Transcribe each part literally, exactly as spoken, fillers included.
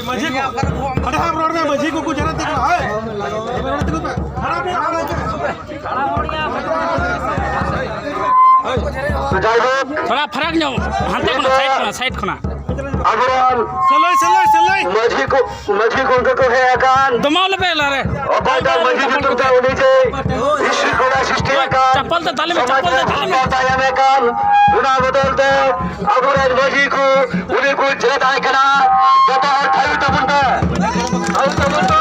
ᱢᱟᱹᱡᱷᱤ ᱠᱚ, ᱦᱟᱸᱰᱮ ᱦᱟᱸᱜ ᱨᱚᱲ ᱢᱮ, ᱢᱟᱹᱡᱷᱤ ᱠᱚᱠᱚ ᱡᱮᱨᱮᱫ ᱛᱮ ᱠᱟᱱᱟ᱾ ᱦᱳᱭ, ᱨᱚᱲ ᱛᱮ ᱠᱚ ᱯᱮ᱾ ᱦᱟᱲᱟᱢ ᱦᱚᱲ, ᱦᱟᱲᱟᱢ ᱦᱚᱲ᱾ ᱡᱟᱭᱦᱳᱠ, ᱛᱷᱚᱲᱟ ᱯᱷᱟᱨᱟᱠ ᱧᱚᱜ, ᱦᱟᱱᱛᱮ ᱠᱷᱚᱱᱟᱜ, ᱥᱟᱭᱤᱰ ᱠᱷᱚᱱᱟᱜ, ᱥᱟᱭᱤᱰ ᱠᱷᱚᱱᱟᱜ᱾ ᱟᱵᱚᱨᱮᱱ ᱥᱟᱞᱟᱭ, ᱥᱟᱞᱟᱭ, ᱥᱟᱞᱟᱭ᱾ ᱢᱟᱹᱡᱷᱤ ᱠᱚ, ᱢᱟᱹᱡᱷᱤ ᱜᱚᱢᱠᱮ ᱠᱚ ᱦᱮᱡ ᱟᱠᱟᱱ᱾ ᱫᱚᱢᱟᱣ ᱞᱮᱯᱮ ᱞᱟᱨᱮ᱾ ᱚᱠᱚᱭ ᱫᱚ ᱢᱟᱹᱡᱷᱤ ᱧᱩᱛᱩᱢ ᱛᱮ ᱩᱱᱤ ᱡᱮ ᱵᱤᱥᱨᱤᱝᱠᱷᱚᱞᱟ ᱥᱨᱤᱥᱴᱤ ᱟᱠᱟᱱ, ᱪᱟᱯᱚᱞ ᱛᱮ ᱛᱟᱞᱮ ᱢᱮ, ᱥᱚᱢᱟᱡᱽ ᱪᱟᱯᱚᱞ ᱨᱮ ᱛᱮ ᱛᱟᱞᱮ ᱢᱮ᱾ ᱥᱟᱱᱛᱟᱲ ᱛᱟᱭᱚᱢ ᱟᱠᱟᱱ, ᱚᱱᱟ ᱵᱚᱫᱚᱞ ᱛᱮ ᱟᱵᱚᱨᱮᱱ ᱢᱟᱹᱡᱷᱤ ᱠᱚ ᱩᱱᱤ ᱠᱚ ᱡᱮᱨᱮᱫ ᱟᱭ ᱠᱟᱱᱟ᱾ ᱡᱚᱛᱚ ᱦᱚᱲ ᱛᱷᱟᱭᱚ ᱛᱟᱵᱚᱱ ᱯᱮ, ᱛᱷᱟᱭᱚ ᱛᱟᱵᱚᱱ ᱯᱮ᱾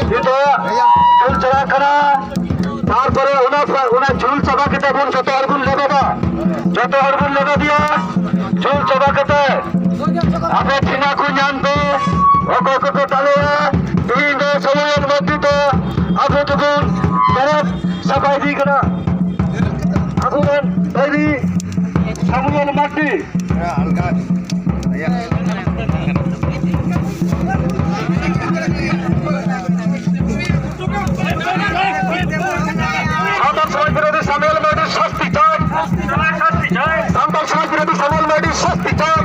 ᱱᱤᱛᱚᱜ ᱡᱩᱞ ᱪᱟᱵᱟᱜ ᱠᱟᱱᱟ᱾ ᱛᱟᱨᱯᱚᱨᱮ ᱚᱱᱟ, ᱚᱱᱟ ᱡᱩᱞ ᱪᱟᱵᱟ ᱠᱟᱛᱮ ᱵᱚᱱ ᱡᱚᱛᱚ ᱦᱚᱲ ᱵᱚᱱ ᱞᱮᱵᱮᱫᱟ, ᱡᱚᱛᱚ ᱦᱚᱲ ᱵᱚᱱ ᱞᱮᱵᱮᱫ ᱮᱭᱟ᱾ ᱡᱩᱞ ᱪᱟᱵᱟ ᱠᱟᱛᱮ ᱟᱯᱮ ᱴᱷᱤᱱᱟ ᱠᱚ ᱧᱟᱢ ᱯᱮ, ᱚᱠᱚᱭ ᱠᱚᱠᱚ ᱫᱟᱞᱮᱭᱟ᱾ ᱛᱮᱦᱮᱧ ᱫᱚ ᱥᱟᱢᱩᱭᱮᱞ ᱢᱟᱨᱰᱤ ᱫᱚ ᱟᱵᱚ ᱫᱚᱵᱚᱱ ᱡᱮᱨᱮᱫ ᱥᱟᱯᱷᱟ ᱤᱫᱤ ᱠᱟᱱᱟ᱾ ᱟᱵᱚᱨᱮᱱ ᱵᱟᱹᱭᱨᱤ ᱥᱟᱢᱩᱭᱮᱞ ᱢᱟᱨᱰᱤ᱾ ᱥᱟᱱᱛᱟᱲ ᱥᱚᱢᱟᱡᱽ ᱵᱤᱨᱳধী ᱥᱟᱢᱩᱭᱮᱞ ᱢᱟᱨᱰᱤ ᱥᱟᱥᱛᱤ ᱪᱟᱭ᱾ ᱥᱟᱱᱛᱟᱲ ᱥᱚᱢᱟᱡᱽ ᱵᱤᱨᱳধী ᱥᱟᱢᱩᱭᱮᱞ ᱢᱟᱨᱰᱤ ᱥᱟᱥᱛᱤ ᱪᱟᱭ᱾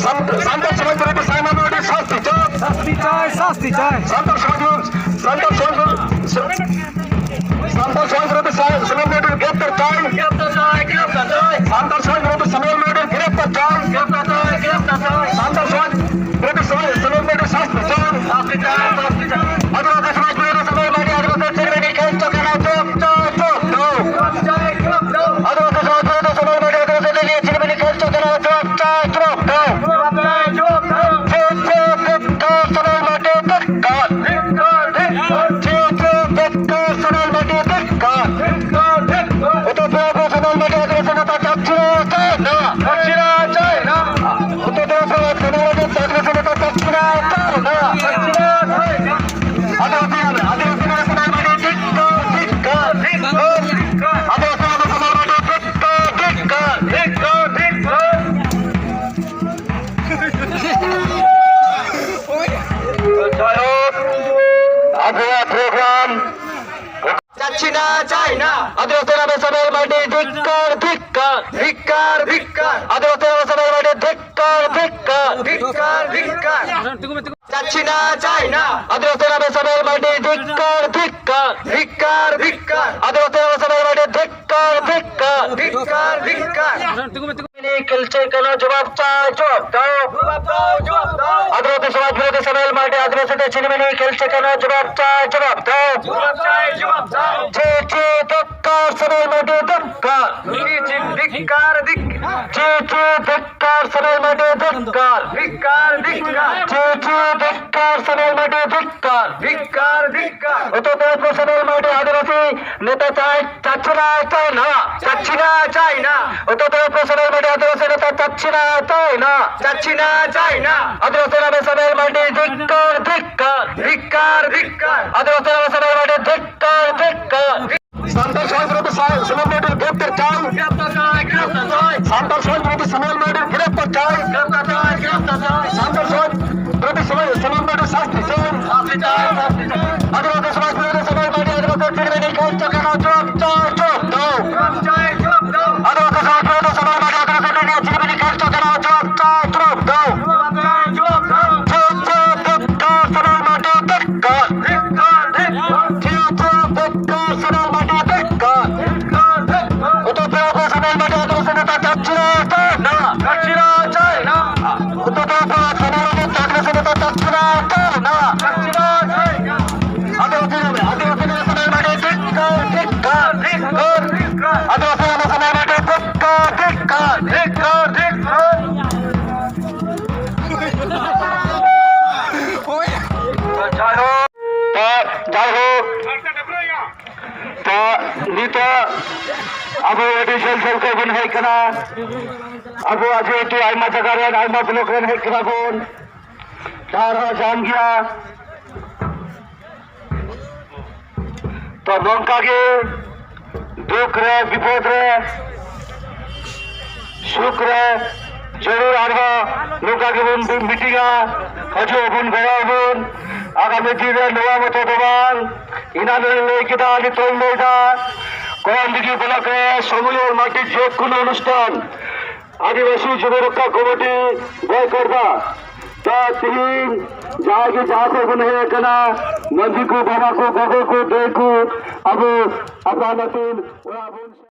ᱥᱟᱱ-, ᱥᱟᱱᱛᱟᱲ ᱥᱚᱢᱟᱡᱽ ᱵᱤᱨᱳধী ᱥᱟᱢᱩᱭᱮᱞ ᱢᱟᱨᱰᱤ ᱥᱟᱥᱛᱤ ᱪᱟᱭ᱾ ᱥᱟᱥᱛᱤ ᱪᱟᱭ, ᱥᱟᱥᱛᱤ ᱪᱟᱭ। ᱥᱟᱱᱛᱟᱲ ᱥᱚᱢᱟᱡᱽ, ᱥᱟᱱᱛᱟᱲ ᱥᱚᱢᱟᱡᱽ, ᱥᱟᱱᱛᱟᱲ ᱥᱚᱢᱟᱡᱽ ᱵᱤᱨᱳধী ᱥᱟᱢᱩᱭᱮᱞ ᱢᱟᱨᱰᱤ ᱜᱨᱮᱯᱛᱟᱨ ᱪᱟᱭ। ᱥᱟᱱᱛᱟᱲ ᱥᱚᱢᱟᱡᱽ ᱵᱤᱨᱳধী ᱥᱟᱢᱩᱭᱮᱞ ᱢᱟᱨᱰᱤ ᱜᱨᱮᱯᱛᱟᱨ ᱪᱟᱭ। ᱥᱟᱱᱛᱟᱲ ᱥᱚᱢᱟᱡᱽ ᱵᱤᱨᱳধী ᱥᱟᱢᱩᱭᱮᱞ ᱢᱟᱨᱰᱤ ᱥᱟᱥᱛᱤ ᱪᱟᱭ। ᱟᱹᱫᱤᱵᱟᱹᱥᱤ ᱥᱚᱢᱟᱡᱽ ᱵᱤᱨᱳধী ᱥᱟᱢᱩᱭᱮᱞ ᱢᱟᱨᱰᱤ, ᱟᱹᱫᱤᱵᱟᱹᱥᱤ ᱪᱮᱫ ᱞᱟᱹᱜᱤᱫ ᱠᱷᱮᱞ ᱦᱚᱪᱚ ᱠᱟᱱᱟ? ᱪᱩᱯ ᱪᱟᱯ, ᱪᱩᱯ ᱪᱟᱯ। ᱟᱹᱫᱤᱵᱟᱹᱥᱤ ᱥᱚᱢᱟᱡᱽ ᱵᱤᱨᱳধী ᱥᱟᱢᱩᱭᱮᱞ ᱢᱟᱨᱰᱤ, ᱟᱹᱫᱤᱵᱟᱹᱥᱤ ᱪᱮᱫ ᱞᱟᱹᱜᱤᱫ ᱠᱷᱮᱞ ᱦᱚᱪᱚ ᱠᱟᱱᱟ? ᱪᱩᱯ ᱪᱟᱯ, ᱪᱩᱯ ᱪᱟᱯ। ᱪᱩᱯ ᱪᱟᱯ, ᱪᱩᱯ ᱪᱟᱯ। ᱥᱟᱢᱩᱭᱮᱞ ᱢᱟᱨᱰᱤ ᱫᱷᱤᱠᱠᱟᱨ। ᱪᱮᱫ ᱪᱮᱫ ᱫᱷᱤᱠᱠᱟᱨ, ᱥᱟᱢᱩᱭᱮᱞ ᱢᱟᱨᱰᱤ ᱫᱷᱤᱠᱠᱟᱨ। ᱩᱛᱛᱚᱨ ᱫᱤᱱᱟᱡᱽᱯᱩᱨ ᱥᱟᱢᱩᱭᱮᱞ ᱢᱟᱨᱰᱤ ᱟᱹᱫᱤᱵᱟᱹᱥᱤ ᱱᱮᱛᱟ ᱪᱟᱯ ᱪᱷᱟᱲᱟᱣ ᱪᱟᱭ ᱱᱟ। ᱪᱷᱟᱲᱟᱣ ᱪᱟᱭ ᱱᱟ। ᱩᱛᱛᱚᱨ ᱫᱤᱱᱟᱡᱽᱯᱩᱨ ᱥᱟᱢᱩᱭᱮᱞ ᱢᱟᱨᱰᱤ ᱟᱹᱫᱤᱵᱟᱹᱥᱤ ᱱᱮᱛᱟ ᱪᱟᱯ ᱪᱷᱟᱲᱟᱣ ᱪᱟᱭ ᱱᱟ। ᱪᱷᱟᱲᱟᱣ ᱪᱟᱭ ᱱᱟ। ᱟᱹᱫᱤᱵᱟᱹᱥᱤ ᱪᱤᱱᱟ ᱪᱟᱭᱱᱟ, ᱟᱹᱫᱤᱵᱟᱹᱥᱤ ᱱᱟᱢᱮ ᱥᱟᱢᱮᱞ ᱢᱟᱨᱰᱤ ধিᱠᱠᱟᱨ, ধিᱠᱠᱟᱨ᱾ ধিᱠᱠᱟᱨ, ধিᱠᱠᱟᱨ᱾ ᱟᱹᱫᱤᱵᱟᱹᱥᱤ ᱱᱟᱢᱮ ᱥᱟᱢᱮᱞ ᱢᱟᱨᱰᱤ ধিᱠᱠᱟᱨ, ᱫᱷᱤᱠᱠᱟᱨ᱾ ᱫᱷᱤᱠᱠᱟᱨ, ᱫᱷᱤᱠᱠᱟᱨ᱾ ᱪᱟᱪᱤᱱᱟ ᱪᱟᱭᱱᱟ, ᱟᱹᱫᱤᱵᱟᱹᱥᱤ ᱱᱟᱢᱮ ᱥᱟᱢᱮᱞ ᱢᱟᱨᱰᱤ ধিᱠᱠᱟᱨ, ᱫᱷᱤᱠᱠᱟᱨ᱾ ᱫᱷᱤᱠᱠᱟᱨ, ᱫᱷᱤᱠᱠᱟᱨ᱾ ᱟᱹᱫᱤᱵᱟᱹᱥᱤ ᱱᱟᱢᱮ ᱥᱟᱢᱮᱞ ᱢᱟᱨᱰᱤ ধিᱠᱠᱟᱨ, ᱫᱷᱤᱠᱠᱟᱨ᱾ ᱫᱷᱤᱠᱠᱟᱨ, ᱫᱷᱤᱠᱠᱟᱨ᱾ ᱪᱤᱱᱤᱢᱤᱱᱤ ᱠᱷᱮᱞ ᱪᱮᱫ ᱠᱟᱱᱟ? ᱡᱚᱵᱟᱵ ᱪᱟᱭ, ᱡᱚᱵᱟᱵ ᱫᱟᱣ᱾ ᱡᱚᱵᱟᱵ ᱫᱟᱣ, ᱡᱚᱵᱟᱵ ᱫᱟᱣ᱾ ᱟᱹᱫᱤᱵᱟᱹᱥᱤ ᱥᱚᱢᱟᱡᱽ ᱵᱤᱨᱳᱫᱷᱤ ᱥᱟᱢᱮᱞ ᱢᱟᱨᱰᱤ ᱟᱹᱫᱤᱵᱟᱹᱥᱤ ᱛᱮ ᱪᱤᱱᱤᱢᱤᱱᱤ ᱠᱷᱮᱞ ᱪᱮᱫ ᱠᱟᱱᱟ? ᱡᱚᱵᱟᱵ ᱪᱟᱭ, ᱡᱚᱵᱟᱵ ᱫᱟᱣ᱾ ᱡᱚᱵᱟᱵ ᱪᱟᱭ, ᱡᱚᱵᱟᱵ ᱫᱟᱣ᱾ ᱪᱮ, ᱪᱮ, ᱫᱷᱤᱠᱠᱟᱨ, ᱥᱟᱢᱮᱞ ᱢᱟᱨᱰᱤ ᱫᱷᱤᱠᱠᱟᱨ᱾ ᱪᱮ, ᱪᱮ, ᱫᱷᱤᱠᱠᱟᱨ, ᱫᱷᱤᱠ-, ᱪᱮ, ᱪᱮ, ᱫᱷᱤᱠᱠᱟᱨ, ᱥᱟᱢᱮᱞ ᱢᱟᱨᱰᱤ ᱫᱷᱤᱠᱠᱟᱨ᱾ ᱫᱷᱤᱠᱠᱟᱨ, ᱫᱷᱤᱠᱠᱟᱨ᱾ ᱪᱮ, ᱪᱮ, ᱫᱷᱤᱠᱠᱟᱨ, ᱥᱟᱢᱮᱞ ᱢᱟᱨᱰᱤ ᱫᱷᱤᱠᱠᱟᱨ᱾ ᱫᱷᱤᱠᱠᱟᱨ, ᱫᱷᱤᱠᱠᱟᱨ᱾ ᱩᱛᱛᱚᱨ ᱫᱤᱱᱟᱡᱽᱯᱩᱨ ᱥᱟᱢᱮᱞ ᱢᱟᱨᱰᱤ ᱟᱹᱫᱤᱵᱟᱹᱥᱤ ᱱᱮᱛᱟ ᱪᱟᱭ, ᱪᱟᱪᱤᱱᱟ ᱪᱟᱭᱱᱟ᱾ ᱪᱟᱪᱤᱱᱟ ᱪᱟᱭᱱᱟ᱾ ᱩᱛᱛᱚᱨ ᱫᱤᱱᱟᱡᱽᱯᱩᱨ ᱥᱟᱢᱮᱞ ᱢᱟᱨᱰᱤ ᱟᱹᱫᱤᱵᱟᱹᱥᱤ ᱱᱮᱛᱟ ᱪᱟᱪᱤᱱᱟ ᱪᱟᱭᱱᱟ᱾ ᱪᱟᱪᱤᱱᱟ ᱪᱟᱭᱱᱟ᱾ ᱟᱹᱫᱤᱵᱟᱹᱥᱤ ᱱᱟᱢᱮ ᱥᱟᱢᱮᱞ ᱢᱟᱨᱰᱤ ᱫᱷᱤᱠᱠᱟᱨ, ᱫᱷᱤᱠᱠᱟᱨ᱾ ᱫᱷᱤᱠᱠᱟᱨ, ᱫᱷᱤᱠᱠᱟᱨ᱾ ᱟᱹᱫᱤᱵᱟᱹᱥᱤ ᱱᱟᱢᱮ ᱥᱟᱢᱮᱞ ᱢᱟᱨᱰᱤ ᱫᱷᱤᱠᱠᱟᱨ, ᱫᱷᱤᱠᱠᱟᱨ᱾ ᱥᱟᱱᱛᱟᱲ ᱥᱚᱢᱟᱡᱽ ᱵᱤᱨᱳᱫᱷᱤ ᱥᱟ-, ᱥᱟᱢᱮᱞ ᱢᱟᱨᱰᱤ ᱜᱨᱮᱯᱛᱟᱨ ᱪᱟᱭ᱾ ᱥᱟᱱᱛᱟᱲ ᱥᱚᱢᱟᱡᱽ ᱵᱤᱨᱳᱫᱷᱤ ᱥᱟᱢᱮᱞ ᱢᱟᱨᱰᱤ ᱜᱨᱮᱯᱛᱟᱨ ᱪᱟᱭ᱾ ᱥᱟᱱᱛᱟᱲ ᱥᱚᱢᱟᱡᱽ ᱵᱤᱨᱳᱫᱷᱤ ᱥᱟᱢᱮᱞ, ᱥᱟᱢᱮᱞ ᱢᱟᱨᱰᱤ ᱥᱟᱥᱛᱤ ᱪᱟᱭ᱾ ᱥᱟᱥᱛᱤ ᱪᱟᱭ, ᱥᱟᱥᱛᱤ ᱪᱟᱭ᱾ ᱟᱹᱫᱤᱵᱟᱹᱥᱤ ᱥᱚᱢᱟᱡᱽ ᱵᱤᱨᱳᱫᱷᱤ ᱥᱟᱢᱮᱞ ᱢᱟᱨᱰᱤ ᱟᱹᱫᱤᱵᱟᱹᱥᱤ ᱪᱤᱱᱤᱢᱤᱱᱤ ᱠᱷᱮᱞ ᱪᱮᱫ ᱠᱟᱱᱟ? ᱡᱚᱵᱟᱵ ᱪᱟᱭ, ᱡᱚᱵᱟᱵ ᱫᱟᱣ᱾ ᱡᱚᱵᱟᱵ ᱪᱟᱭ, ᱡᱚᱵᱟᱵ ᱫᱟᱣ᱾ ᱟᱹᱫᱤᱵᱟᱹᱥᱤ ᱥᱚᱢᱟᱡᱽ ᱵᱤᱨᱳᱫᱷᱤ ᱥᱟᱢᱮᱞ ᱢᱟᱨᱰᱤ ᱟᱹᱫᱤᱵᱟᱹᱥᱤ ᱪᱤᱱᱤᱢᱤᱱᱤ ᱠᱷᱮᱞ ᱪᱮᱫ ᱠᱟᱱᱟ? ᱡᱚᱵᱟᱵ ᱪᱟᱭ, ᱡᱚᱵᱟᱵ ᱫᱟᱣ᱾ ᱡᱚᱵᱟᱵ ᱪᱟᱭ, ᱡᱚᱵᱟᱵ ᱫᱟᱣ᱾ ᱪᱮ, ᱪᱮ, ᱫᱷᱤᱠᱠᱟᱨ, ᱥᱟᱢᱮᱞ ᱢᱟᱨᱰᱤ ᱫᱷᱤᱠᱠᱟᱨ᱾ ᱫᱷᱤᱠᱠᱟᱨ, ᱫᱷᱤᱠᱠᱟᱨ᱾ ᱪᱮ, ᱪᱮ, ᱫᱷᱤᱠᱠᱟᱨ, ᱥᱟᱢᱮᱞ ᱢᱟᱨᱰᱤ ᱫᱷᱤᱠᱠᱟᱨ᱾ ᱫᱷᱤᱠᱠᱟᱨ, ᱫᱷᱤᱠᱠᱟᱨ᱾ ᱩᱛᱛᱚᱨ ᱫᱤᱱᱟᱡᱽᱯᱩᱨ ᱥᱟᱢᱮᱞ ᱢᱟᱨᱰᱤ ᱟᱹᱫᱤᱵᱟᱹᱥᱤ ᱱᱮᱛᱟ ᱪᱟᱪᱤᱱᱟ ᱪᱟᱭᱱᱟ᱾ ᱪᱟᱪᱤᱱᱟ ᱪᱟᱭᱱᱟ᱾ ᱩᱛᱛᱚᱨ ᱫᱤᱱᱟᱡᱽᱯᱩᱨ ᱥᱟᱢᱮᱞ ᱢᱟᱨᱰᱤ ᱟᱹᱫᱤᱵᱟᱹᱥᱤ ᱱᱮᱛᱟ ᱪᱟᱪᱤᱱᱟ ᱪᱟᱭᱱᱟ᱾ ᱪᱟᱪᱤᱱᱟ ᱪᱟᱭᱱᱟ᱾ ᱟᱹᱫᱤᱵᱟᱹᱥᱤ ᱱᱟᱢᱮ, ᱟᱹᱫᱤᱵᱟᱹᱥᱤ ᱱᱟᱢᱮ ᱥᱟᱢᱮᱞ ᱢᱟᱨᱰᱤ ᱫᱷᱤᱠᱠᱟᱨ, ᱫᱷᱤᱠᱠᱟᱨ, ᱫᱷᱤᱠᱠᱟᱨ᱾ ᱟᱹᱫᱤᱵᱟᱹᱥᱤ ᱱᱟᱢᱮ ᱥᱟᱢᱮᱞ ᱢᱟᱨᱰᱤ ᱫᱷᱤᱠᱠᱟᱨ, ᱫᱷᱤᱠᱠᱟᱨ, ᱫᱷᱤᱠᱠᱟᱨ, ᱫᱷᱤᱠᱠᱟᱨ᱾ ᱡᱟᱭᱦᱳᱠ, ᱛᱚ, ᱡᱟᱭᱦᱳᱠ, ᱛᱚ, ᱱᱤᱛᱚᱜ ᱟᱵᱚ ᱟᱹᱰᱤ ᱡᱷᱟᱹᱞ ᱡᱷᱟᱹᱞ ᱠᱷᱚᱱ ᱵᱚᱱ ᱦᱮᱡ ᱠᱟᱱᱟ᱾ ᱟᱵᱚᱣᱟᱜ ᱡᱮᱦᱮᱛᱩ ᱟᱭᱢᱟ ᱡᱟᱭᱜᱟ ᱨᱮᱱ, ᱟᱭᱢᱟ ᱵᱞᱚᱠ ᱨᱮᱱ ᱦᱮᱡ ᱠᱟᱱᱟ ᱵᱚᱱ, ᱟᱨᱦᱚᱸ ᱡᱟᱦᱟᱱ ᱜᱮᱭᱟ᱾ ᱛᱚ, ᱱᱚᱝᱠᱟ ᱜᱮ ᱫᱩᱠ ᱨᱮ, ᱵᱤᱯᱚᱫ ᱨᱮ, ᱥᱩᱠ ᱨᱮ, ᱡᱟᱹᱨᱩᱲ ᱟᱨᱦᱚᱸ ᱱᱚᱝᱠᱟ ᱜᱮᱵᱚᱱ ᱢᱤᱴᱤᱝᱟ᱾ ᱦᱤᱡᱩᱜ ᱟᱵᱚᱱ, ᱜᱚᱲᱚ ᱟᱵᱚᱱ᱾ ᱟᱜᱟᱢᱤ ᱫᱤᱱ ᱨᱮ ᱱᱚᱣᱟ ᱢᱚᱛᱚ ᱫᱚ ᱵᱟᱝ, ᱮᱱᱟᱱ ᱞᱤᱧ ᱞᱟᱹᱭ ᱠᱮᱫᱟ, ᱱᱤᱛᱚᱜ ᱤᱧ ᱞᱟᱹᱭᱫᱟ, ᱠᱚᱨᱚᱱᱫᱤᱜᱷᱤ ᱵᱞᱚᱠ ᱨᱮ ᱥᱚᱢᱩᱭᱚᱞ ᱢᱟᱨᱰᱤ ᱡᱮ ᱠᱳᱱᱳ ᱚᱱᱩᱥᱴᱷᱟᱱ ᱟᱹᱫᱤᱵᱟᱹᱥᱤ ᱡᱩᱢᱤ ᱨᱚᱠᱠᱷᱟ ᱠᱚᱢᱤᱴᱤ ᱵᱚᱭᱠᱚᱴ ᱫᱟ᱾ ᱛᱚ ᱛᱤᱦᱤᱧ ᱡᱟᱦᱟᱸᱭ ᱜᱮ ᱡᱟᱦᱟᱸ ᱥᱮᱫ ᱵᱚᱱ ᱦᱮᱡ ᱟᱠᱟᱱᱟ, ᱢᱟᱹᱡᱷᱤ ᱠᱚ, ᱵᱟᱵᱟ ᱠᱚ, ᱜᱚᱜᱚ ᱠᱚ, ᱫᱟᱹᱭ ᱠᱚ, ᱟᱵᱚ ᱟᱯᱟᱱ ᱟᱹᱯᱤᱱ ᱚᱲᱟᱜ ᱵᱚᱱ